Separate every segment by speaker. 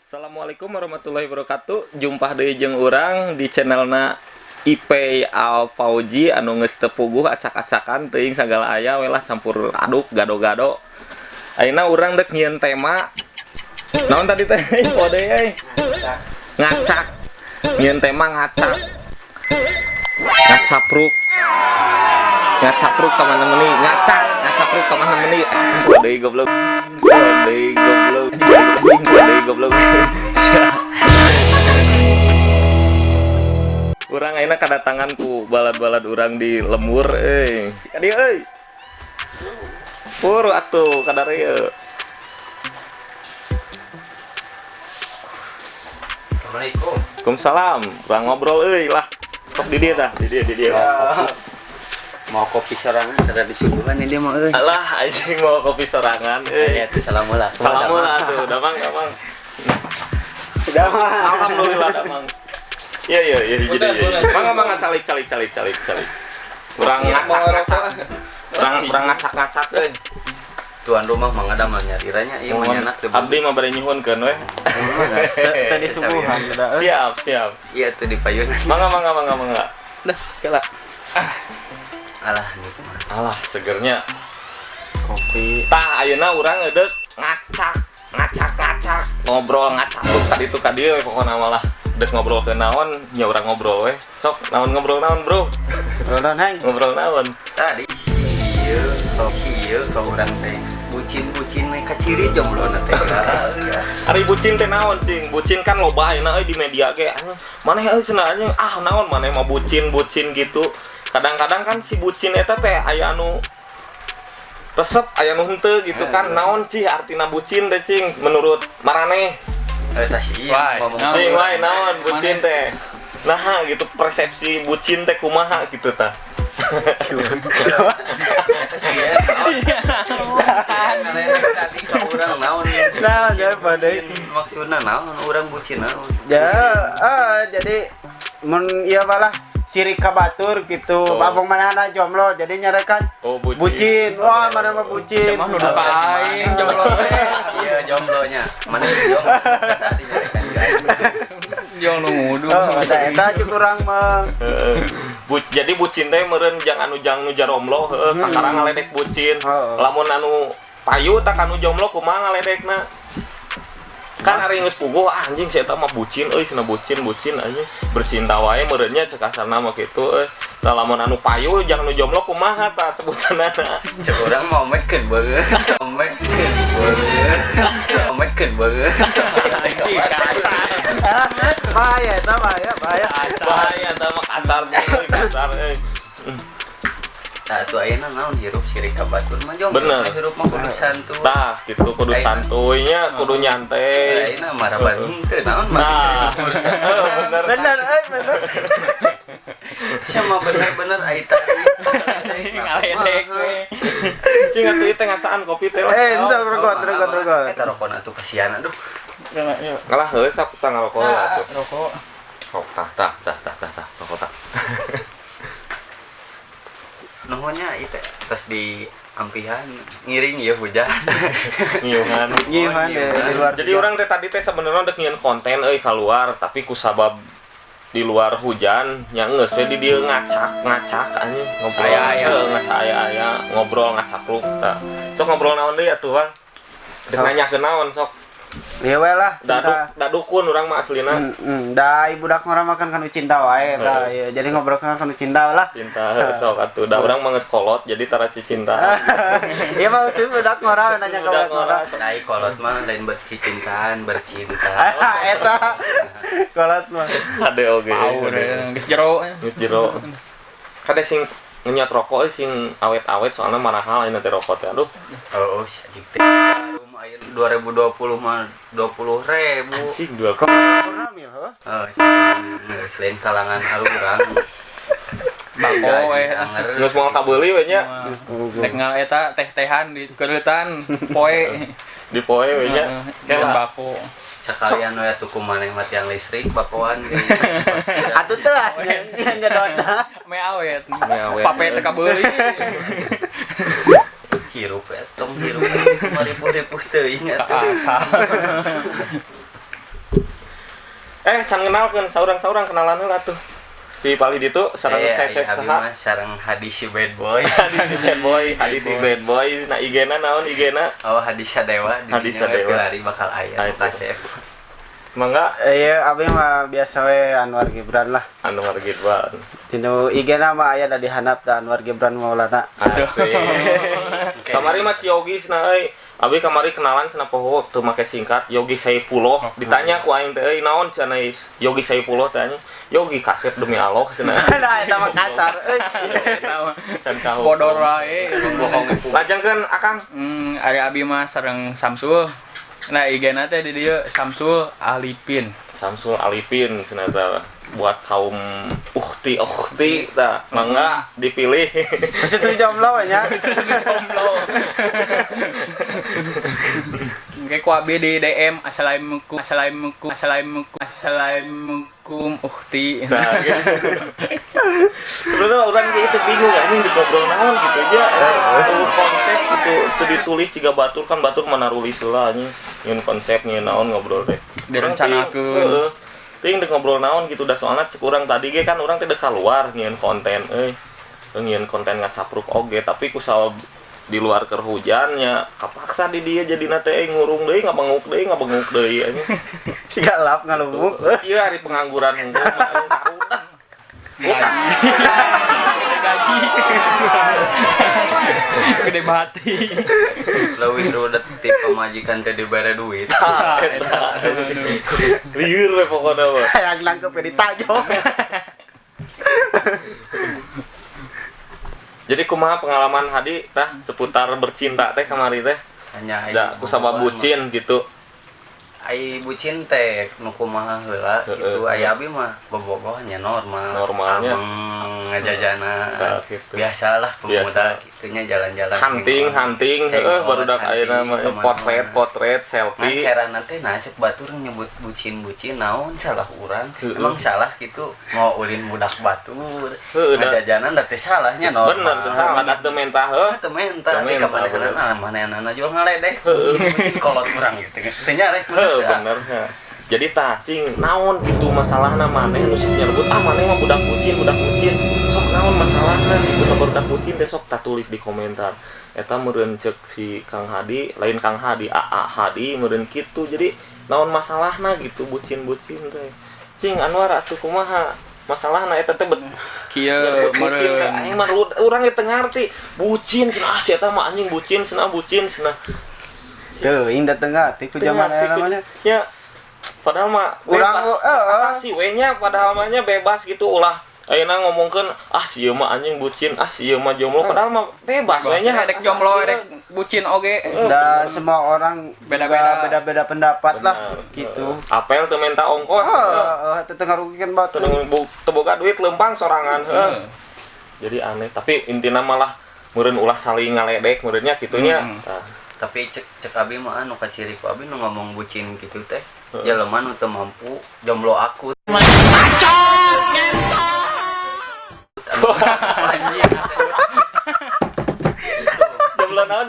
Speaker 1: Assalamualaikum warahmatullahi wabarakatuh. Jumpa deui jeung urang di channelna IP Al Fauji anu geus teu puguh acak-acakan teuing sagala aya we lah, campur aduk gado-gado. Ayeuna urang dek nyieun tema naon tadi teh? Kode euy. Ngacak. Nyieun tema ngacak. Ngacapruk. Ngacapruk ka mana meuni? Ngacak, ngacapruk ka mana meuni? Kode goblok. Kode goblok. Kode goblok. Siap. Urang ayeuna kadatangan ku balad-balad urang di lembur euy. Ka dieu euy. Pur atuh kadarieu.
Speaker 2: Assalamualaikum.
Speaker 1: Waalaikumsalam. Urang ngobrol euy lah. Sok di dieu tah, di dieu di dieu.
Speaker 2: Mau kopi sorangan ada di suguhan ini dia mau euy.
Speaker 1: Alah anjing mau kopi sorangan euy.
Speaker 2: Ya, salam lah.
Speaker 1: Salam lah atuh, damang damang.
Speaker 3: Damang.
Speaker 1: Alhamdulillah damang. Iya iya iya hiji deui. Iya. Mangga mangga calik calik calik calik calik. Urang ngacak ngacak. Urang ngacak ngacak euy.
Speaker 2: Tuan rumah mangga damel nyariranya ieu mah nyanak teu.
Speaker 1: Abdi mah bari nyuhunkeun we.
Speaker 3: Tadi suguhan da.
Speaker 1: Siap siap.
Speaker 2: Iya tuh di payun.
Speaker 1: Mangga mangga mangga mangga.
Speaker 4: Dah, kela.
Speaker 2: Alah nikmat.
Speaker 1: Alah segernya
Speaker 3: kopi.
Speaker 1: Tah ayeuna urang ngedeuk ngacak ngacak ngacak ngobrol ngacak tadi itu ka dieu we pokona mah lah. Dek ngobrol ke naon nya urang ngobrol we. Sok naon ngobrol naon, Bro?
Speaker 3: Ngobrol naon, Heng?
Speaker 1: Ngobrol naon?
Speaker 2: Tadi sieu ka urang teh bucin-bucin we kaciri jomblona teh.
Speaker 1: Ari bucin teh naon cing? Bucin kan loba ayeuna euy di media ge. Maneh euy cenah anjing ah naon maneh mah bucin-bucin gitu. Kadang-kadang kan si bucin eta teh aya anu resep, aya nu henteu gitu kan. Naon sih artina bucin teh cing menurut maraneh?
Speaker 2: Eta sih ngomong
Speaker 1: cing wae naon bucin teh. Nah gitu persepsi bucin teh kumaha gitu tah.
Speaker 2: Tadi ka urang naon?
Speaker 3: Naon ya badai.
Speaker 2: Maksudna naon urang bucin naon?
Speaker 3: Ya, jadi mun ieu malah sirik ka batur gitu.
Speaker 1: Oh.
Speaker 3: Abang manehna jomblo jadi nyarekan
Speaker 1: oh, bucin.
Speaker 3: Bucin. Wah, mana mah bucin.
Speaker 4: Mah nuduh ka aing jomblo teh.
Speaker 2: Iya, jomblonya. Mana jomblo? Tadi nyarekan ka aing.
Speaker 4: Jomblo ngudu.
Speaker 3: Oh, eta cuk urang mah.
Speaker 1: Jadi bucin teh meureun jang anu jang nu jaromlo heuh sakarang ngaledek bucin. Lamun anu payu tak anu jomblo kumaha ngaledekna? Kan ari geus puguh anjing si eta mah bucin euy cenah bucin bucin anjing bercinta wae meureun nya cek kasarna mah kitu euy. Tah lamun anu payu jang nu jomblo kumaha tah sebutanana?
Speaker 2: Cek urang mah omekeun beungeut. Omekeun beungeut. Omekeun beungeut.
Speaker 3: Bahaya eta bahaya bahaya.
Speaker 1: Bahaya eta mah kasar euy kasar euy.
Speaker 2: Tah atuh ayeuna naon hirup sirik ka batur mah jomblo hirup mah kudu santuy.
Speaker 1: Tah kitu kudu santuy nya kudu nyantai.
Speaker 2: Ayeuna mah maraban henteu naon mah.
Speaker 1: Bener.
Speaker 3: Bener euy bener.
Speaker 2: Sama bener-bener ai tadi.
Speaker 4: Ngaledek we.
Speaker 1: Cing atuh ieu teh ngasaan kopi teh lah.
Speaker 3: Henteu rokok rokok rokok.
Speaker 2: Eta rokona atuh kasihan aduh.
Speaker 1: Ngalah heuh sok tah ngarokok lah atuh.
Speaker 4: Rokok.
Speaker 1: Sok tah tah tah tah tah tah rokok tah.
Speaker 2: Nuhunnya ieu teh tos di ampihan ngiring ieu hujan.
Speaker 1: Ngiuhan.
Speaker 3: Ngiuhan di luar.
Speaker 1: Jadi urang teh tadi teh sebenarnya dek nyieun konten euy keluar tapi kusabab di luar hujan nya geus we di dieu ngacak ngacak anjing ngobrol. Aya aya ngobrol ngacapruk tah. Sok ngobrol naon deui atuh, Bang? Dek nanyakeun naon sok?
Speaker 3: Ieu we lah.
Speaker 1: Dadukun urang mah aslina.
Speaker 3: Da budak ngora makan kanu cinta wae tah. Jadi ngobrol kanu cinta lah.
Speaker 1: Cinta sok atuh. Da urang mah geus kolot jadi tara cicintaan.
Speaker 3: Ieu mah budak ngora nanya ka budak ngora.
Speaker 2: Da kolot mah lain bercicintaan, bercinta.
Speaker 3: Eta kolot mah.
Speaker 1: Ade oge.
Speaker 4: Geus jero.
Speaker 1: Geus jero. Kade sing ngenyot rokok sing awet-awet soalna marahal ayeuna teh rokok teh aduh.
Speaker 2: Oh, si anjing teh. 2020 mah 20.000.
Speaker 1: Anjing 20.
Speaker 3: Sempurna mil heuh.
Speaker 2: Selain kalangan alurang.
Speaker 4: Bako we.
Speaker 1: Geus moal kabeuli we nya.
Speaker 4: Rek ngal eta teh-tehan di keuretan poe.
Speaker 1: Di poe we nya.
Speaker 4: Bako.
Speaker 2: Sekalian we atuh kumaneh mah tiang listrik bakoan.
Speaker 3: Atuh teu ah nyedotna.
Speaker 4: Me awet. Pape teu kabeuli.
Speaker 2: Hirup tong hirup 5.000 teuing atuh.
Speaker 4: Asal.
Speaker 1: Can kenalkeun saurang-saurang kenalan heula tuh. Di palih ditu sareng cek-cek saha?
Speaker 2: Sareng Hadi si bad boy.
Speaker 1: Hadi si bad boy, Hadi si bad boy. Nah IG-na naon IG-na?
Speaker 2: Oh, Hadi Sadewa.
Speaker 1: Hadi Sadewa.
Speaker 2: Filari bakal aya kasep.
Speaker 1: Mangga?
Speaker 3: Iya, abi mah biasa we Anwar Gibran lah.
Speaker 1: Anwar Gibran.
Speaker 3: Dinu IG-na mah aya da di handap da Anwar Gibran Maulana.
Speaker 1: Asik. Kamari Mas Yogi cenah euy. Abi kamari kenalan cenah poho teu make singkat Yogi Saipullah. Ditanya ku aing teh euy naon cenah Yogi Saipullah teh anjing. Yogi kasep demi Allah cenah.
Speaker 3: Nah, eta mah kasar euy.
Speaker 1: Can kahu.
Speaker 4: Bodor wae.
Speaker 1: Lajengkeun Akang.
Speaker 4: Ari abi mah sareng Samsul. Nah, IG-na teh di dieu Samsul Alipin.
Speaker 1: Samsul Alipin cenah teh buat kaum ukhti tah mangga dipilih.
Speaker 3: Geus teu jomblo we nya.
Speaker 4: Geus jomblo. Engke ku abi di DM assalamualaikum assalamualaikum assalamualaikum assalamualaikum ukhti.
Speaker 1: Nah, gitu. Sebenarnya orang kayak itu bingung anjing di ngobrol naon gitu aja. Tuh konsep gitu teu ditulis siga batur kan batur mana nulis heula anjing. Nyeun konsep nyeun naon ngobrol teh.
Speaker 4: Direncanakeun.
Speaker 1: Ting dek ngobrol naon gitu dah soalnya cek urang tadi ge kan urang teh dek keluar nyieun konten euy. Nyieun konten ngacapruk oge tapi ku sabab di luar keur hujannya kapaksa di dia jadina teh ngurung deui ngabenguk deui anjing.
Speaker 3: Siga lap ngalubuk.
Speaker 1: Ieu hari pengangguran hungkul mah anjing tarudah.
Speaker 4: Gede gaji. Gede bati.
Speaker 2: Leuwih rudet ti pamajikan teh dibere duit.
Speaker 1: Lieur we pokona mah.
Speaker 3: Hayang nangkep di tajo.
Speaker 1: Jadi kumaha pengalaman Hadi tah seputar bercinta teh kamari teh?
Speaker 2: Hanya
Speaker 1: da kusabab bucin gitu.
Speaker 2: Ai bucin teh nu kumaha heula gitu. Ai abi mah bobogoh nya normal.
Speaker 1: Normalnya
Speaker 2: ameng ngajajana.
Speaker 1: Nah, gitu.
Speaker 2: Biasalah pemuda gitunya jalan-jalan.
Speaker 1: Hunting heuh barudak ayeuna mah potret selfie.
Speaker 2: Nah, heran teh nah cek batur nyebut bucin-bucin naon salah urang. Emang salah gitu mau ulin budak batur. Ngajajanan da teh salahnya normal.
Speaker 1: Bener teh salah da teu mentah heuh.
Speaker 2: Teu mentah di kamanehna manehna jual ngaledeh bucin-bucin kolot urang gitu. Teu nyarek.
Speaker 1: Bener ya. Jadi tah cing naon gitu masalahna maneh nu sok nyebut ah maneh mah budak bucin sok naon masalahna gitu sok budak bucin teh sok tah tulis di komentar eta meureun ceuk si Kang Hadi lain Kang Hadi AA Hadi meureun kitu jadi naon masalahna gitu bucin-bucin teh cing Anwar atuh kumaha masalahna eta teh
Speaker 4: kieu
Speaker 1: bucin teh aing mah urang ge teu ngarti bucin cenah ah si eta mah anjing bucin cenah bucin cenah
Speaker 3: teuing da teu ngarti ku jaman aya namanya.
Speaker 1: Ya. Padahal mah
Speaker 3: urang
Speaker 1: asasi we nya padahal mah nya bebas gitu ulah ayeuna ngomongkeun ah si ieu mah anjing bucin, ah si ieu mah jomblo padahal mah bebas we nya
Speaker 4: rek jomblo rek bucin oge.
Speaker 3: Da semua orang beda-beda pendapat lah gitu.
Speaker 1: Apel teu menta ongkos.
Speaker 3: Heeh, teu ngarugikeun batur.
Speaker 1: Teu boga duit leumpang sorangan heuh. Jadi aneh tapi intina malah meureun ulah saling ngaledek meureunnya kitunya.
Speaker 2: Tapi cek abi mah anu kaciri ku abi nu ngomong bucin gitu teh jelema nu teu mampu jomblo aku.
Speaker 1: Bacot ngentot.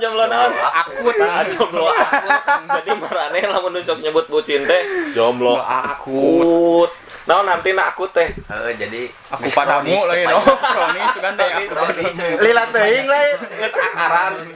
Speaker 1: Jomblo naon akut. Nah, jomblo akut. Jadi marane lamun nu sok nyebut bucin teh jomblo akut. Naon nanti na aku teh.
Speaker 2: Heeh, jadi
Speaker 4: aku padamu lain oh. Kronis kan teh aku kronis.
Speaker 3: Lila teuing lain.
Speaker 1: Geus akaran.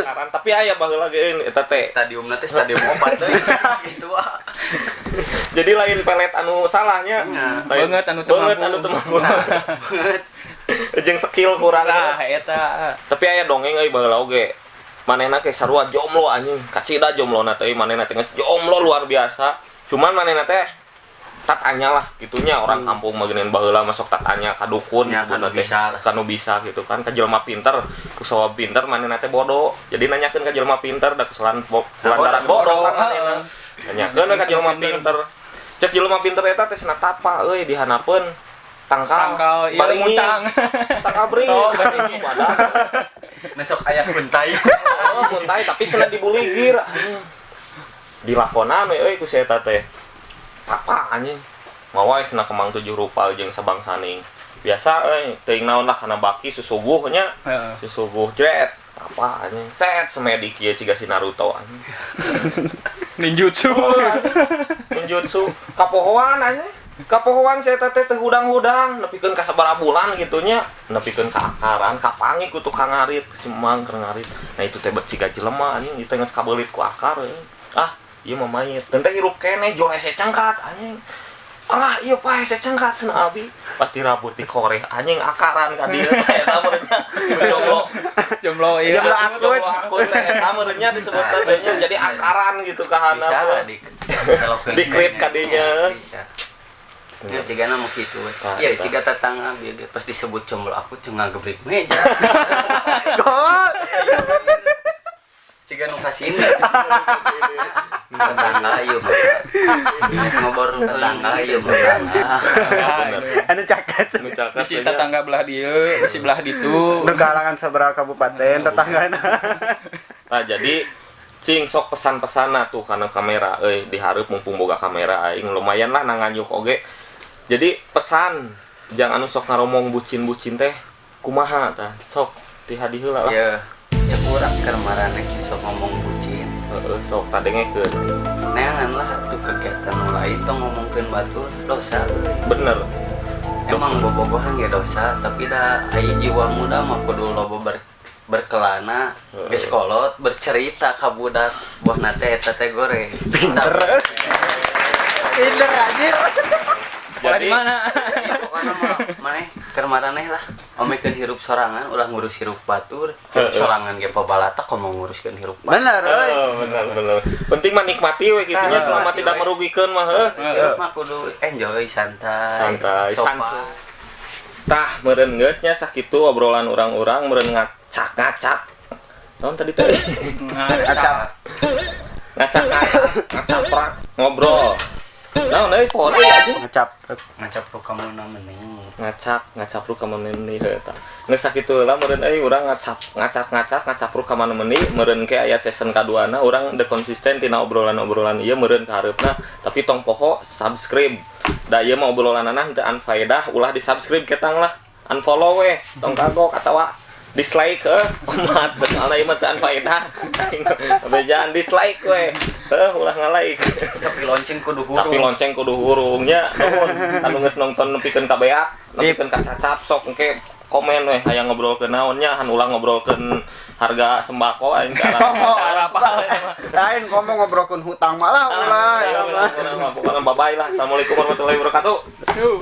Speaker 1: Akaran tapi aya baheula ge eta teh.
Speaker 2: Stadiumna teh stadium 4 teh. Gitu ah.
Speaker 1: Jadi lain pelet anu salahnya.
Speaker 4: Banget anu teu mampu.
Speaker 2: Banget.
Speaker 1: Jeung skill kurang
Speaker 4: lah eta.
Speaker 1: Tapi aya dongeng euy baheula oge. Manehna ke sarua jomblo anjing. Kacida jomblona teh manehna teh geus jomblo luar biasa. Cuman manehna teh tatanya lah gitunya orang kampung mah geuning baheula masuk tatanya ka dukun
Speaker 2: ya,
Speaker 1: disebutna teh kanu bisa gitu kan ka jelema pinter ku sawab pinter manehna teh bodoh jadi nanyakeun ka jelema pinter da kusalan lantaran bodoh kan manehna nanyakeun ka jelema pinter cek jelema pinter eta teh cenah tapa euy dihanapeun tangkal
Speaker 4: ieu muncang
Speaker 1: tangkal beringin padahal
Speaker 2: besok aya kuntai
Speaker 1: oh kuntai tapi cenah dibuligir dilakonan we euy ku si eta teh apa anjing mawa cenah kemang 7 rupa jeung sabangsaning biasa euy teuing naon lah kana baki susuguh nya susuguh jret apa anjing set semedi kieu ciga si Naruto anjing
Speaker 4: ninjutsu.
Speaker 1: Genjutsu. Kapohoan aja. Kapohoan saya teh teu hudang-hudang nepikeun ka sabaraha bulan gitu nya. Nepikeun ka akaran, kapanggih ku tukang ngarit, si Mang keur ngarit. Nah itu teh bet ciga jelema anjing, itu geus kabeulit ku akar. Ah, ieu mah mayit. Dan teh hirup keneh jual hese cengkat anjing. Alah, iya pak, hese cengkat cenah abi. Pasti rabut di koreh anjing akaran ka dieu teh eta meureunnya. Jomblo.
Speaker 4: Jomblo iya.
Speaker 3: Jomblo akut.
Speaker 1: Jomblo akut teh eta meureunnya disebut teh nya jadi akaran gitu ka
Speaker 2: Bisa
Speaker 1: handap.
Speaker 2: lah di
Speaker 1: Dikrit kadinya.
Speaker 2: Bisa. Ya cigana mau gitu we.
Speaker 1: Tah,
Speaker 2: Ya
Speaker 1: tah.
Speaker 2: ciga tetangga bieu ge pas disebut jomblo aku cuma ngagebrik meja.
Speaker 3: God.
Speaker 2: Ciga nu kasini. Tetangga ieu mah. Geus ngobrol tetangga ieu mah tetangga.
Speaker 1: Bener.
Speaker 3: Anu caket.
Speaker 1: Nu caket
Speaker 4: Bisi
Speaker 1: teh nya.
Speaker 4: tetangga belah dieu, bisi belah ditu.
Speaker 3: Nu kalangan sabaraha kabupaten tetanggana.
Speaker 1: Nah, jadi cing sok pesan-pesanna tuh karena kamera euy dihareup mumpung boga kamera aing lumayan lah nanganyuk oge. Jadi pesan jangan anu sok ngaromong bucin-bucin teh kumaha tah sok ti hadi heula lah.
Speaker 2: Ya cek urang keur maraneh sok ngomong bucin.
Speaker 1: Heeh, sok tadengekeun.
Speaker 2: Neangan lah tuh kegiatan nu lain tong ngomongkeun batur dosa euy.
Speaker 1: Bener.
Speaker 2: Emang bobogohan ya dosa, tapi dah aya jiwa muda mah kudu loba berkelana, geus kolot bercerita ka budak bohna teh eta teh goreng.
Speaker 3: Pinter. Pinter anjir.
Speaker 4: Sekolah di mana?
Speaker 2: Ya, pokoknya mah maneh keur maraneh lah. Omekeun hirup sorangan ulah ngurus hirup batur. Hirup sorangan ge pabalatak komo nguruskeun hirup batur.
Speaker 3: Bener euy.
Speaker 1: Oh, bener bener. Penting mah nikmati we kitu nya
Speaker 2: Nah,
Speaker 1: selama
Speaker 2: nikmati
Speaker 1: tidak
Speaker 2: we.
Speaker 1: merugikan mah heuh.
Speaker 2: Hirup mah kudu enjoy santai.
Speaker 1: Santai,
Speaker 2: sopan.
Speaker 1: santai. Tah meureun geus nya sakitu obrolan urang-urang meureun ngacak-ngacak. Naon tadi teh?
Speaker 3: Acap.
Speaker 1: Ngacak-ngacak, ngacaprak, ngobrol. Naon euy poho deui anjing.
Speaker 3: Ngecap.
Speaker 2: Ngacap kamu meni.
Speaker 1: Ngacak, ngacapruk ka mana meni heuh tah. Geus sakitu heula meureun euy urang ngacap, ngacak-ngacak, ngacapruk ka mana meni, meureun ke aya season kaduana urang de konsisten tina obrolan-obrolan ieu meureun ka hareupna, tapi tong poho subscribe. Da ieu mah obrolanana henteu anfaedah, ulah di-subscribe ketang lah. Unfollow we, tong kagok atawa dislike omat soalna ieu mah teu anfaedah. Bejaan dislike we. Heuh, ulah ngalike.
Speaker 2: Tapi lonceng kudu hurung.
Speaker 1: Tapi lonceng kudu hurungnya nuhun anu geus nonton nepikeun ka beak, nepikeun ka cacap sok engke komen we hayang ngobrolkeun naon nya han ulah ngobrolkeun harga sembako aing ka arah
Speaker 4: Apa?
Speaker 3: Lain ngomong ngobrolkeun hutang malah ulah ya mah.
Speaker 1: Pokoknya bye bye lah. Assalamualaikum warahmatullahi wabarakatuh.
Speaker 4: Tuh.